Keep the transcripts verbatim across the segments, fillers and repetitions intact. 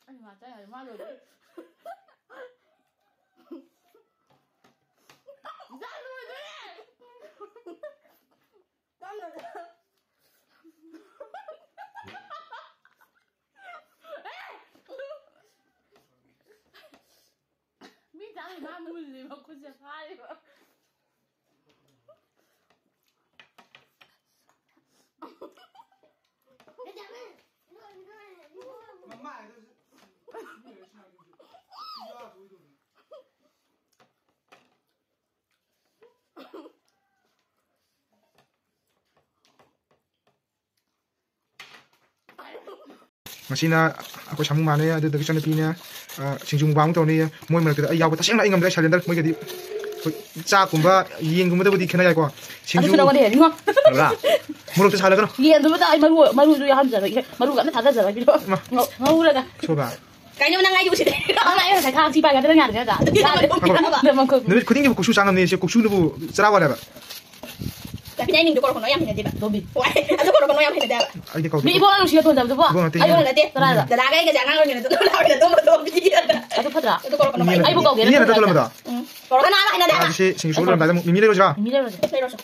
ꯑꯩ ꯃꯥ ꯆꯥꯏ ꯍꯥꯏ ꯃꯥ ꯂꯣꯏꯔꯦ꯫ ꯏꯆꯥ ꯂꯣꯏꯗꯣꯔꯦ꯫ ꯀꯟꯅ ꯃꯤ ꯆꯥꯏ ꯃꯥ ꯃꯨꯜꯂꯦ ꯃꯈꯨꯠꯁꯦ ꯐꯥꯔꯤꯕ꯫ ꯉꯁꯤꯅ ꯑꯩꯈꯣꯏ ꯁꯥꯃꯨ ꯃꯥꯅꯦ, ꯑꯗꯨꯗꯒꯤ ꯏꯆꯟꯅꯨꯄꯤꯅꯦ, ꯑ, ꯁꯤꯡꯖꯨ ꯃꯨꯛꯕꯥꯡ ꯑꯃꯨꯛ ꯇꯧꯔꯅꯤ꯫ ꯃꯣꯏ ꯃꯔꯛꯇꯨꯗ ꯑꯩ ꯌꯥꯎꯕ ꯇꯁꯦꯡꯅ ꯑꯩ ꯉꯝꯗ꯭ꯔꯦ, ꯑꯩ ꯁꯥꯏꯂꯦꯟꯗꯔ ꯃꯣꯏꯒꯗꯤ꯫ ꯍꯣꯏ, ꯆꯥꯛꯀꯨꯝꯕ ꯌꯦꯟꯒꯨꯝꯕꯗꯕꯨꯗꯤ ꯈꯦꯠꯅ ꯌꯥꯏꯀꯣ꯫ ꯁꯤꯡꯖꯨ ꯑꯗꯨꯁꯨ ꯅꯉꯣꯟꯗ ꯍꯦꯟꯅꯤꯉꯣ꯫ ꯂꯣꯏꯔꯥ? ꯃꯣꯔꯣꯛꯇ ꯁꯥꯍꯜꯂꯒꯅꯣ꯫ ꯌꯦꯟꯗꯨꯕꯨꯗ ꯑꯩ ꯃꯔꯨ, ꯃꯔꯨꯁꯨ ꯌꯥꯎꯍꯟꯖꯔꯒꯦ꯫ ꯃꯔꯨꯒ ꯑꯝꯇ ꯊꯥꯗꯖꯔꯒꯦ꯫ ꯃꯥ꯫ ꯉꯧ-, ꯉꯧꯔꯒ꯫ ꯁꯣꯏꯕ꯫ ꯀꯩꯅꯣ ꯅꯪ ꯑꯩꯗꯤ ꯎꯁꯤꯠꯇꯦ꯫ ꯅꯪ ꯑꯩ ꯉꯁꯥꯏ ꯈꯥꯡ ꯁꯤ ꯄꯥꯏꯒꯗ꯭ꯔꯥ ꯌꯥꯗ꯭ꯔꯥ ꯌꯥꯗ꯭ꯔꯥ? ꯌꯥꯗ꯭ꯔꯦ꯫ ꯅꯨꯃꯤꯠ ꯈꯨꯗꯤꯡꯒꯤ ꯀꯨꯛꯁꯨ ꯆꯥ ꯉꯝꯅꯤ, ꯁꯤ ꯀꯨꯛꯁꯨꯅꯕꯨ ꯆꯔꯥ ꯋꯥꯠꯂꯦꯕ꯫ ꯌꯥꯄꯤ ꯅꯥꯏ ꯃꯤꯡꯗꯣ ꯀꯧꯔꯛꯀꯅꯣ, ꯌꯥꯝ ꯍꯩꯅꯗꯦꯕ꯫ ꯗꯣꯝꯕꯤ꯫ ꯍꯣꯏ, ꯑꯗꯨ ꯀꯧꯔꯛꯀꯅꯣ, ꯌꯥꯝ ꯍꯩꯅꯗꯦꯕ꯫ ꯑꯩꯗꯤ ꯀꯧꯗꯦ꯫ ꯃꯤ ꯏꯕꯣꯛꯅ ꯅꯨꯡꯁꯤꯅ ꯊꯣꯟꯖꯕꯗꯨꯕꯣ? ꯏꯕꯣꯛ ꯅꯠꯇꯦ, ꯑꯩꯕꯣꯛꯅ ꯏꯅꯦ꯫ ꯅꯠꯇꯦ꯫ ꯀꯅꯥꯗ? ꯗꯗꯥꯒ ꯑꯩꯒꯁꯦ ꯑꯉꯥꯡ ꯑꯣꯏꯔꯤꯉꯩꯗ ꯑꯗꯨꯝ ꯂꯥꯎꯔꯤꯅ ꯇꯣꯝꯕ ꯇꯣꯝꯕꯤ꯫ ꯑꯗꯨ ꯐꯠꯇ꯭ꯔꯥ? ꯑꯗꯨ ꯀꯧꯔꯛꯀꯅꯣ꯫ ꯏꯅꯦ ꯅꯠꯇ꯭ꯔꯣ ꯇꯣꯜꯂꯝꯕꯗꯣ? ꯎꯝ꯫ ꯀꯧꯔꯛꯀꯅꯣ ꯍꯥꯏꯕ ꯍꯩꯅꯗꯦ ꯍꯥꯏꯕ꯫ ꯑꯗꯨꯗꯤ ꯁꯤ ꯁꯤꯡꯖꯨ ꯁꯨꯕ ꯂꯣꯏꯔꯝꯗꯥꯏꯗ ꯑꯃꯨꯛ ꯃꯤꯃꯤ ꯂꯩꯔꯨꯁꯤꯔꯣ? ꯃꯤꯃꯤ ꯂꯩꯔꯨꯁꯦ꯫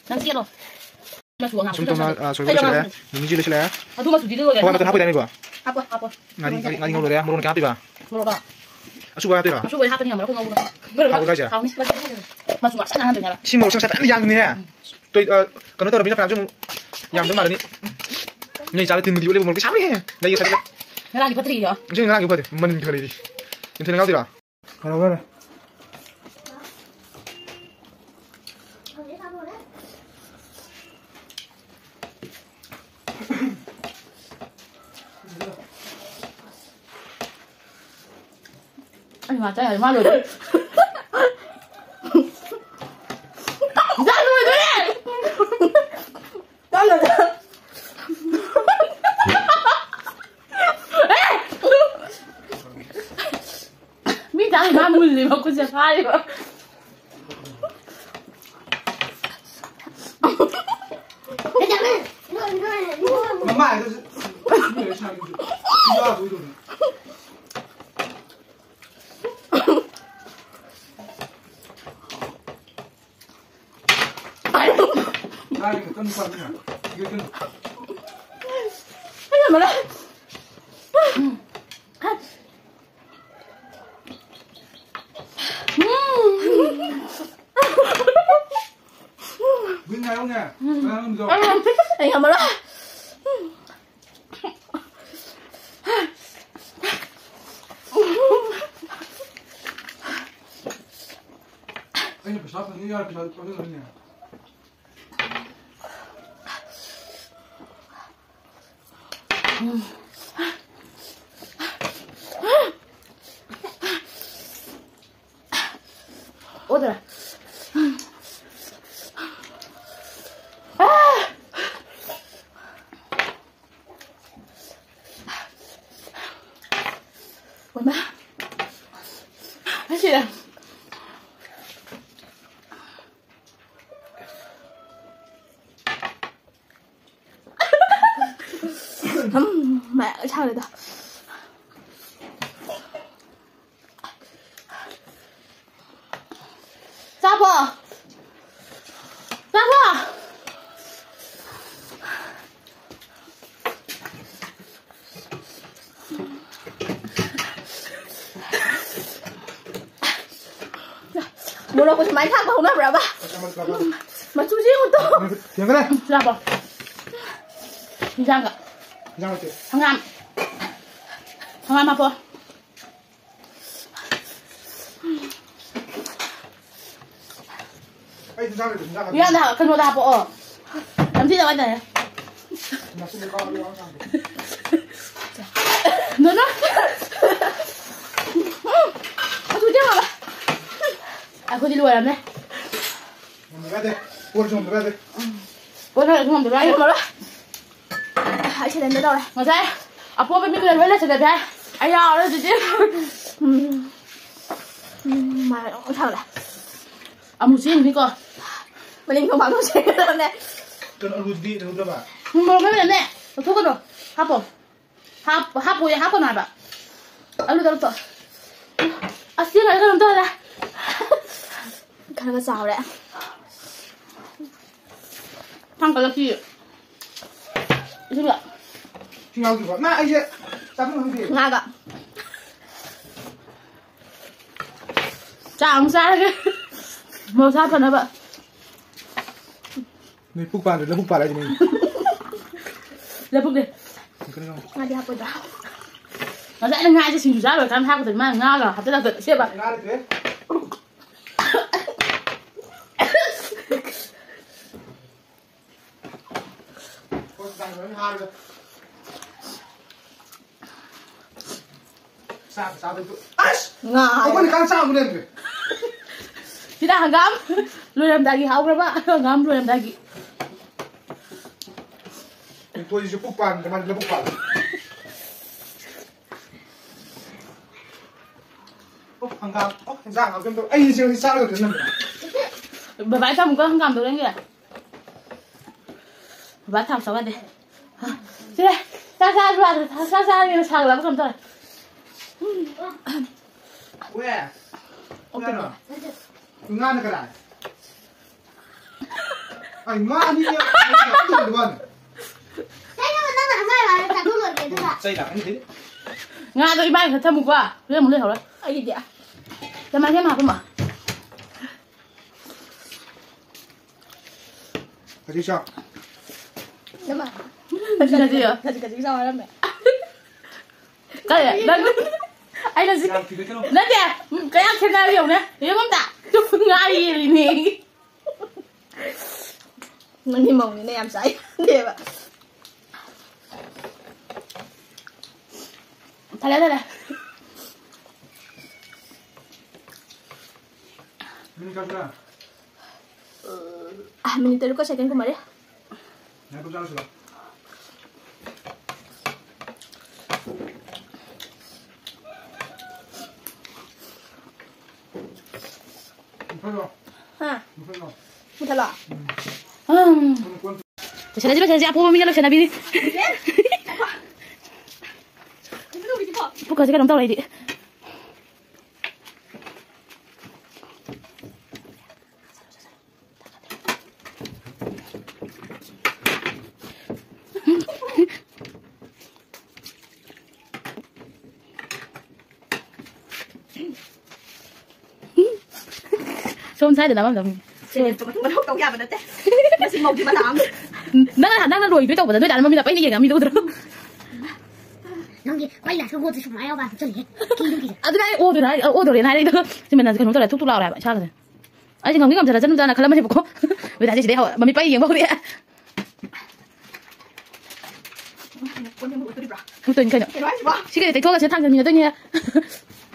ꯅꯪ ꯆꯦꯜꯂꯣ꯫ ꯃꯆꯨ ꯑꯉꯥꯡꯕ ꯁꯨꯝ ꯇꯧꯅ, ꯂꯩꯔꯨꯁꯦ꯫ ꯑ, ꯁꯣꯏꯕ ꯂꯣꯏꯁꯤꯜꯂꯛꯑꯦ꯫ ꯃꯤꯃꯤꯁꯨ ꯂꯣꯏꯁꯤꯜꯂꯛꯑꯦ꯫ ꯑꯗꯨ ꯃꯆꯨꯗꯤ ꯂꯣꯏꯔꯦ꯫ ꯍꯣꯏ, ꯃꯊꯛꯇ ꯍꯥꯞꯄꯣꯏꯗꯥꯏꯅꯦꯀꯣ? ꯍꯥꯞꯄꯣ, ꯍꯥꯞꯄꯣ꯫ ꯉꯥꯔꯤ, ꯉꯥꯔꯤ, ꯉꯥꯔꯤ ꯉꯧ ꯂꯣꯏꯔꯦ꯫ ꯃꯣꯔꯣꯛꯅ ꯀꯌꯥ ꯍꯥꯞꯄꯤꯕ? ꯃꯣꯔꯣꯛꯂꯣ? ꯑꯁꯨꯕ ꯍꯥꯞꯇꯣꯏꯔꯣ? ꯑꯁꯨꯕ ꯑꯣꯏꯅ ꯍꯥꯞꯄꯅꯤ, ꯃꯣꯔꯣꯛ ꯉꯧꯕꯗꯣ꯫ ꯍꯥꯎꯕ꯭ꯔꯣ ꯍꯥꯏꯁꯦ? ꯍꯥꯎꯅꯤ꯫ ꯃꯆꯨ ꯉꯥꯛꯁꯪ ꯉꯥꯡꯗꯣꯏꯅꯦ ꯍꯥꯏꯕ꯫ ꯁꯤ ꯃꯣꯔꯣꯛꯁꯦ ꯉꯁꯥꯏ ꯐꯖꯅ ꯌꯥꯡꯕꯅꯤꯍꯦ꯫ ꯎꯝ꯫ ꯇꯣꯏ-, ꯑ, ꯀꯩꯅꯣ ꯇꯧꯔꯕꯅꯤꯅ ꯐꯅꯌꯥꯝꯁꯨ ꯑꯃꯨꯛ ꯌꯥꯝꯗꯧ ꯃꯥꯜꯂꯅꯤ꯫ ꯅꯣꯏ ꯆꯥꯕ ꯇꯤꯟꯕꯨꯗꯤ ꯌꯣꯠꯂꯦꯕ, ꯃꯣꯔꯣꯛꯇꯤ ꯁꯥꯕꯅꯤꯍꯦ꯫ ꯂꯩꯒꯦ ꯁꯥꯕꯅꯤ꯫ ꯉꯔꯥꯡꯒꯤ ꯐꯠꯇ꯭ꯔꯤꯌꯣ꯫ ꯉꯁꯤ ꯉꯔꯥꯡꯒꯤ ꯐꯠꯇꯦ꯫ ꯃꯅꯤꯟ ꯈꯔ ꯂꯩꯔꯤ꯫ ꯌꯦꯟꯊꯣꯏꯅ ꯉꯥꯎꯗꯣꯏꯔꯣ? Hello, hello. ꯑꯩ ꯃꯥ ꯆꯥꯏ ꯍꯥꯏ ꯃꯥ ꯂꯣꯏꯔꯦ꯫ ꯏꯆꯥ ꯂꯣꯏꯗꯣꯔꯦ꯫ ꯃꯤ ꯆꯥꯏ ꯃꯥ ꯃꯨꯜꯂꯦ ꯃꯈꯨꯠꯁꯦ ꯐꯥꯔꯤꯕ꯫ ꯃꯃꯥꯏꯗꯨꯁꯨ ꯌꯥꯗꯣꯏꯗꯧꯅꯤ꯫ ꯑꯩ ꯉꯝꯃꯔꯣꯏ꯫ ꯎꯝ꯫ ꯋꯤꯟ ꯍꯥꯏꯌꯨꯅꯦ꯫ ꯅꯪꯗꯣ꯫ ꯑꯩ ꯉꯝꯃꯔꯣꯏ꯫ ꯑꯩꯅ ꯄꯩꯁꯥ ꯐꯪꯉꯤ ꯌꯥꯔꯦ, ꯄꯩꯁꯥ ꯊꯥꯖꯤꯜꯂꯅꯤ꯫ ꯑꯣꯗꯔ꯫ ꯑꯣꯏꯃꯥ꯫ ꯑꯁꯤꯗ꯫ ꯎꯝ, ꯃꯌꯥꯝ ꯁꯥꯒꯠꯂꯦꯗ꯫ ꯆꯥꯕꯣ? ꯆꯥꯕꯣ? ꯃꯣꯔꯣꯛꯄꯨ ꯁꯨꯃꯥꯏꯅ ꯊꯥꯛꯄ ꯍꯧꯅꯕ꯭ꯔꯕ? ꯃꯆꯨꯁꯦ ꯌꯦꯡꯉꯨ ꯇꯣ꯫ ꯌꯦꯡꯉꯨꯅꯦ꯫ ꯆꯥꯕꯣ? ꯏꯟꯖꯥꯡꯒ꯫ ꯏꯟꯖꯥꯡ ꯅꯠꯇꯦ꯫ ꯍꯪꯒꯥꯝ꯫ ꯍꯪꯒꯥꯝ ꯍꯥꯞꯄꯣ꯫ ꯑꯩ ꯏꯟꯖꯥꯡ ꯂꯩꯇꯦ, ꯏꯟꯖꯥꯡ ꯂꯩꯇꯦ꯫ ꯏꯟꯖꯥꯡꯗ ꯍꯥꯞ-, ꯀꯩꯅꯣꯗ ꯍꯥꯞꯄꯛꯑꯣ꯫ ꯅꯝꯊꯤꯗꯕ ꯍꯥꯏꯇꯥꯔꯦ꯫ ꯉꯁꯤꯗꯤ ꯀꯥꯎꯔꯦ, ꯏꯟꯖꯥꯡ ꯆꯥꯗꯦ꯫ ꯅꯣꯅꯣ꯫ ꯎꯝ, ꯃꯆꯨꯁꯦ ꯌꯦꯡꯉꯣꯕ꯫ ꯑꯩꯈꯣꯏꯗꯤ ꯂꯣꯏꯔꯝꯃꯦ꯫ ꯉꯝꯗꯕ ꯌꯥꯗꯦ꯫ ꯄꯣꯠꯁꯨ ꯉꯝꯗꯕ ꯌꯥꯗꯦ꯫ ꯄꯣꯠꯁꯨ ꯉꯝꯗꯕ ꯌꯥꯗꯦ꯫ ꯑꯩ ꯉꯝꯃꯔꯣꯏ꯫ ꯑꯩ ꯁꯦꯂꯦꯟꯗꯔ ꯇꯧꯔꯦ꯫ ꯉꯁꯥꯏ ꯑꯄꯣꯝꯕ ꯃꯤꯗꯨꯅ ꯂꯣꯏ ꯂꯣꯏꯁꯤꯜꯂꯦ ꯍꯥꯏ꯫ ꯑꯩ ꯌꯥꯎꯔꯦ ꯑꯗꯨꯗꯤ꯫ ꯎꯝ꯫ ꯎꯝ, ꯃꯥ ꯌꯥꯝ ꯁꯥꯒꯠꯂꯦ꯫ ꯑꯃꯨꯛ ꯆꯦꯟꯒꯅꯤꯀꯣ꯫ ꯃꯅꯤꯡ ꯊꯣꯡ ꯐꯥꯛꯇꯣꯛ ꯆꯦꯟꯒꯗꯕꯅꯦ꯫ ꯀꯩꯅꯣ, ꯑꯂꯨꯗꯨꯗꯤ ꯂꯩꯍꯧꯗ꯭ꯔꯕ? ꯎꯝ, ꯃꯣꯔꯣꯛ ꯃꯦꯠ ꯂꯩꯔꯝꯃꯦ꯫ ꯂꯧꯊꯣꯛꯀꯅꯨ꯫ ꯍꯥꯞꯄꯣ꯫ ꯍꯥꯞ-, ꯍꯥꯞꯄꯣꯌꯦ, ꯍꯥꯞꯀꯅꯣ ꯍꯥꯏꯕ꯫ ꯑꯂꯨꯗꯣ ꯂꯧꯊꯣꯛ꯫ ꯑꯁ, ꯆꯦꯡꯒꯁꯦ ꯀꯩꯅꯣꯝ ꯇꯧꯔꯦ꯫ ꯈꯔꯒ ꯆꯥꯎꯔꯦ꯫ ꯊꯥꯡꯒꯠꯂꯛꯈꯤ꯫ ꯏꯁꯤꯡꯒ꯫ ꯏꯁꯤꯡ ꯌꯥꯎꯗ꯭ꯔꯤꯕꯣ? ꯃꯥ, ꯑꯩꯁꯦ ꯆꯥꯐꯝ ꯈꯪꯗꯦ꯫ ꯉꯥꯒ꯫ ꯆꯥꯛ ꯑꯃꯨꯛ ꯆꯥꯔꯒꯦ꯫ ꯃꯁꯥ ꯐꯅꯕ꯫ ꯅꯣꯏ ꯄꯨꯛ ꯄꯥꯟꯗ꯭ꯔꯦ, ꯂꯧꯕꯨꯛ ꯄꯥꯜꯂꯦ ꯍꯥꯏꯁꯤꯅꯦ꯫ ꯂꯧꯕꯨꯛꯅꯦ꯫ ꯀꯩꯅꯣ? ꯉꯥꯗꯤ ꯍꯥꯞꯄꯣꯏꯗ꯭ꯔꯥ? ꯉꯁꯥꯏꯅ ꯉꯥꯁꯦ ꯁꯤꯡꯖꯨ ꯆꯥ ꯂꯣꯏꯔꯀꯥꯟꯗ ꯍꯥꯞꯀꯗꯕꯅꯤ꯫ ꯃꯥꯅ ꯉꯥꯒ ꯍꯥꯞꯆꯤꯜꯂꯛꯇꯅ꯫ ꯁꯦꯕ꯫ ꯉꯥ ꯂꯩꯇ꯭ꯔꯦ꯫ ꯆꯥꯛ ꯆꯥꯕꯗꯨ꯫ ꯑꯁ! ꯉꯥ ꯍꯥꯏꯕ꯫ ꯑꯩꯈꯣꯏꯅ ꯀꯥꯡ ꯆꯥꯕ ꯂꯩꯔꯝꯗ꯭ꯔꯦ꯫ ꯁꯤꯗ ꯍꯪꯒꯥꯝ ꯂꯣꯏꯔꯝꯗꯥꯏꯒꯤ ꯍꯥꯎꯈ꯭ꯔꯕ ꯍꯪꯒꯥꯝ ꯂꯣꯏꯔꯝꯗꯥꯏꯒꯤ꯫ ꯇꯣꯏꯁꯤꯁꯨ ꯄꯨꯛ ꯄꯥꯟꯗ꯭ꯔꯦ, ꯃꯥꯗꯤ ꯂꯧꯕꯨꯛ ꯄꯥꯜꯂꯦ꯫ ꯑꯣ, ꯍꯪꯒꯥꯝ꯫ ꯑꯣ, ꯍꯤꯟꯖꯥꯡ ꯍꯥꯞꯀꯦ ꯑꯝꯇ꯫ ꯑꯩ ꯁꯤ ꯍꯧꯖꯤꯛ ꯆꯥꯔꯒ ꯅꯝꯕ꯭ꯔꯥ? ꯕꯕꯥ ꯊꯝꯃꯨꯀꯣ, ꯍꯪꯒꯥꯝꯗꯣ ꯅꯪꯒꯤ꯫ ꯕꯕꯥ ꯊꯥꯎ ꯆꯥꯎ ꯌꯥꯗꯦ꯫ ꯁꯤꯗ ꯆꯥꯛ ꯆꯥꯔꯁꯨ ꯌꯥꯗ꯭ꯔꯦ꯫ ꯆꯥꯛ ꯆꯥꯔꯒꯦꯅ ꯁꯥꯒꯠꯂꯛꯄ ꯀꯩꯅꯣꯝ ꯇꯧꯔꯦ꯫ ꯀꯨꯌꯦ꯫ ꯑꯣꯀꯦ꯫ ꯀꯨꯌꯦꯔꯣ? ꯉꯥꯅ ꯀꯅꯥ? ꯑꯩ ꯉꯥ ꯑꯅꯤ ꯌꯥꯎ-, ꯌꯥꯎꯗꯕ ꯋꯥꯅꯤ꯫ ꯀꯩꯅꯣ ꯅꯪꯅ ꯑꯃ ꯂꯥꯛꯑꯒ ꯆꯥꯊꯣꯛꯂꯣꯏꯔꯦ ꯑꯗꯨꯒ꯫ ꯆꯩ ꯂꯥꯛꯀꯅꯤ ꯁꯤꯗꯤ꯫ ꯉꯥꯗꯣ ꯏꯕꯥꯅꯤ ꯈꯛ ꯊꯝꯃꯨꯀꯣ꯫ ꯍꯣꯔꯦꯟ ꯑꯃꯨꯛ ꯂꯩꯍꯧꯔꯣꯏ꯫ ꯑꯩꯒꯤꯗꯤ꯫ ꯆꯃꯥꯏ ꯁꯦꯝ ꯍꯥꯞꯄꯝꯃꯣ꯫ ꯈꯖꯤꯛ ꯆꯥꯎ꯫ ꯅꯃꯥ꯫ ꯈꯖꯤꯛ ꯈꯖꯤꯛ ꯆꯥꯎ ꯍꯥꯏꯔꯝꯃꯦ꯫ ꯀꯔꯤ? ꯅꯪ, ꯑꯩꯅ ꯁꯤ-, ꯌꯥꯝ ꯊꯤꯗꯣꯛꯀꯅꯨ꯫ ꯅꯠꯇꯦ, ꯎꯝ, ꯀꯌꯥꯝ ꯈꯦꯠꯅꯔꯒꯦ ꯌꯦꯡꯉꯨꯅꯦ꯫ ꯌꯦꯡꯉꯨ ꯑꯝꯇ꯫ ꯉꯥ ꯌꯦꯜꯂꯤꯅꯦ꯫ ꯅꯪꯗꯤ ꯃꯧꯅꯤꯅ ꯌꯥꯝ ꯆꯥꯏꯗꯦꯕ꯫ ꯊꯜꯂꯦ, ꯊꯜꯂꯦ꯫ ꯃꯤꯅꯤꯠ ꯀꯌꯥ ꯁꯨꯔꯦ? ꯑ, ꯃꯤꯅꯤꯠ ꯇꯔꯨꯛꯀ ꯁꯦꯀꯦꯟ ꯀꯨꯟꯃꯔꯤ꯫ ꯉꯥꯏꯈꯣ, ꯆꯥꯔꯁꯤꯔꯣ? ꯃꯨꯊꯠꯂꯣ꯫ ꯍꯥ? ꯃꯨꯊꯠꯂꯣ꯫ ꯃꯨꯊꯠꯂꯣ? ꯎꯝ꯫ ꯎꯝ꯫ ꯂꯣꯏꯁꯤꯜꯂꯁꯤ, ꯂꯣꯏꯁꯤꯜꯂꯁꯤ, ꯑꯄꯣꯝꯕ ꯃꯤꯅ ꯂꯣꯏꯁꯤꯟꯅꯕꯤꯅꯤ꯫ ꯄꯨꯛꯀꯁꯦ ꯀꯩꯅꯣꯝ ꯇꯧꯔꯦ ꯑꯩꯗꯤ꯫ ꯁ꯭ꯋꯥꯏꯗ ꯅꯝꯃꯝꯗꯕꯅꯤ꯫ ꯁꯦꯔꯦꯜꯗꯣ ꯃꯊꯧ ꯇꯧ ꯌꯥꯕ ꯅꯠꯇꯦ꯫ ꯃꯁꯤ ꯃꯧꯒꯤ ꯃꯅꯥ ꯑꯃ꯫ ꯅꯪꯅ ꯅꯪꯅ ꯂꯣꯏꯗꯣꯏ ꯇꯧꯕꯗ ꯅꯣꯏ ꯗꯥꯅ ꯃꯃꯤꯅ ꯄꯩꯅ ꯌꯦꯡꯉꯝꯃꯤꯗꯣ ꯎꯗ꯭ꯔꯣ? ꯅꯪꯒꯤ ꯄꯩ ꯂꯥꯁꯀ ꯒꯣꯠꯁꯦ ꯁꯨꯃꯥꯏꯅ ꯌꯥꯎꯕ ꯍꯥꯞꯆꯜꯂꯦ꯫ ꯀꯤꯗꯨ ꯀꯤꯗꯨ꯫ ꯑꯗꯨꯅ ꯑꯩ ꯑꯣꯗꯣꯏꯔꯦ ꯍꯥꯏ-, ꯑꯣꯗꯣꯔꯦꯅ ꯍꯥꯏꯔꯛꯏꯗꯣ꯫ ꯁꯤ ꯃꯅꯥꯁꯦ ꯀꯩꯅꯣ ꯇꯧꯔꯦ, ꯊꯨꯛ ꯊꯨꯛ ꯂꯥꯎꯔꯦ ꯍꯥꯏꯕ ꯏꯁꯥꯒꯁꯦ꯫ ꯑꯩꯁꯦ ꯉꯝꯗꯤ ꯉꯝꯖꯔꯖꯅꯨꯗꯅ ꯈꯜꯂꯝꯕꯅꯦꯕꯀꯣ꯫ ꯕꯦꯗꯥꯁꯦ ꯁꯤꯗꯩ ꯍꯧ-, ꯃꯃꯤꯠ ꯄꯩ ꯌꯦꯡꯕ ꯍꯧꯔꯛꯑꯦ꯫ ꯀꯣꯟ ꯌꯥꯝ ꯑꯣꯏꯗꯣꯔꯤꯕ꯭ꯔꯥ? ꯊꯨꯛꯇꯣꯏꯅꯤ ꯀꯩꯅꯣ꯫ ꯀꯩꯅꯣ ꯍꯥꯏꯁꯤꯕꯣ? ꯁꯤ ꯀꯩꯗ ꯇꯩꯊꯣꯛꯑꯒ ꯁꯤꯗ ꯊꯥꯡꯖꯟꯃꯤꯟꯅꯗꯣꯏꯅꯦ꯫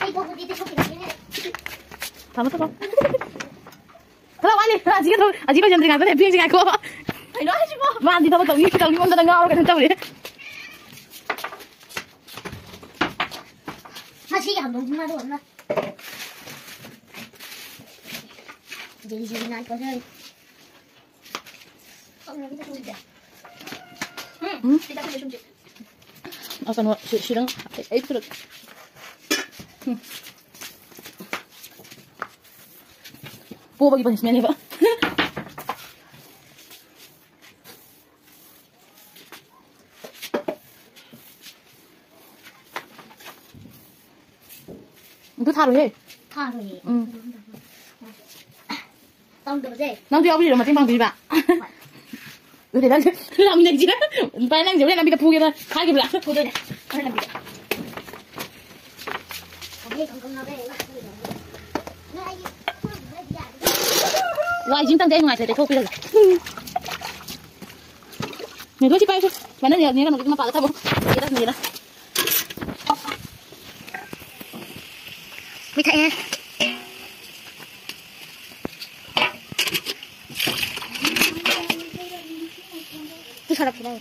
ꯑꯩ ꯊꯣꯛꯄꯗꯤ ꯇꯩꯊꯣꯛꯈꯤꯗꯣꯏꯅꯦ꯫ ꯊꯝꯃꯣ, ꯊꯝꯃꯣ꯫ ꯈꯔ ꯋꯥꯠꯂꯤ꯫ ꯈꯔ ꯑꯁꯤꯒ ꯊꯣꯛ-, ꯑꯁꯤ ꯂꯣꯏꯁꯤꯟꯗ꯭ꯔꯤ ꯉꯥꯛꯇꯅꯦ ꯐꯦꯡꯁꯤ ꯉꯥꯏꯈꯣ꯫ ꯀꯩꯅꯣ ꯍꯥꯏꯁꯤꯕꯣ? ꯃꯥꯗꯤ ꯊꯕꯛ ꯇꯧꯅꯤ, ꯇꯧꯅꯤꯡꯃꯟꯗꯅ ꯉꯥꯎꯔ ꯀꯩꯅꯣ ꯇꯧꯔꯦ꯫ ꯃꯁꯤꯒꯤ ꯍꯧꯗꯣꯡꯁꯤ ꯃꯥꯗꯣ ꯑꯃ꯫ ꯖꯤꯔꯤ ꯖꯤꯔꯤ ꯅꯥꯟ ꯀꯣꯏꯁꯤꯜꯂꯤ꯫ ꯎꯝ? ꯁꯤꯗ ꯊꯝꯃꯦ ꯁꯨꯝꯁꯤ꯫ ꯑ, ꯀꯩꯅꯣ, ꯁꯤ-, ꯁꯤꯗꯪ ꯑꯩ, ꯑꯩ ꯄꯨꯔꯛ-, ꯎꯝ꯫ ꯄꯣꯕꯒꯤ ꯄꯅꯤꯁꯃꯦꯟꯅꯦꯕ꯫ ꯑꯗꯨ ꯊꯥꯔꯣꯏꯍꯦ꯫ ꯊꯥꯔꯣꯏꯍꯦ꯫ ꯎꯝ꯫ ꯇꯧꯗꯕꯁꯦ꯫ ꯅꯪꯁꯨ ꯌꯥꯎꯕꯤꯔꯣ, ꯃꯇꯦꯡ ꯄꯥꯡꯕꯤꯕ꯫ ꯑꯗꯨꯗꯤ ꯅꯪꯁꯨ ꯂꯥꯛꯃꯤꯟꯅꯁꯤꯔ? ꯚꯥꯏ, ꯅꯪꯁꯦ ꯍꯣꯔꯦꯟ ꯂꯝꯕꯤꯗ ꯐꯨꯒꯦꯗ ꯍꯥꯏꯈꯤꯕ꯭ꯔꯥ? ꯐꯨꯗꯣꯏꯅꯦ꯫ ꯍꯣꯔꯦꯟ ꯂꯝꯕꯤꯗ꯫ ꯋꯥꯏꯁꯤ ꯑꯝꯇꯪꯗꯤ ꯑꯩ ꯅꯨꯡꯉꯥꯏꯇ꯭ꯔꯦ, ꯇꯩꯊꯣꯛꯄꯤꯔꯒꯦ꯫ ꯃꯦꯗꯣ ꯁꯤ ꯄꯥꯏꯁꯨ꯫ ꯁꯨꯃꯥꯏꯅ ꯅꯦ-, ꯅꯦ ꯀꯩꯅꯣꯒꯤ ꯃꯄꯥꯗ ꯊꯝꯃꯣ꯫ ꯌꯦꯗꯥ, ꯌꯦꯗꯥ꯫ ꯃꯩ ꯊꯛꯑꯦ꯫ ꯇꯨ ꯁꯥꯔꯛꯈꯤꯅꯦ꯫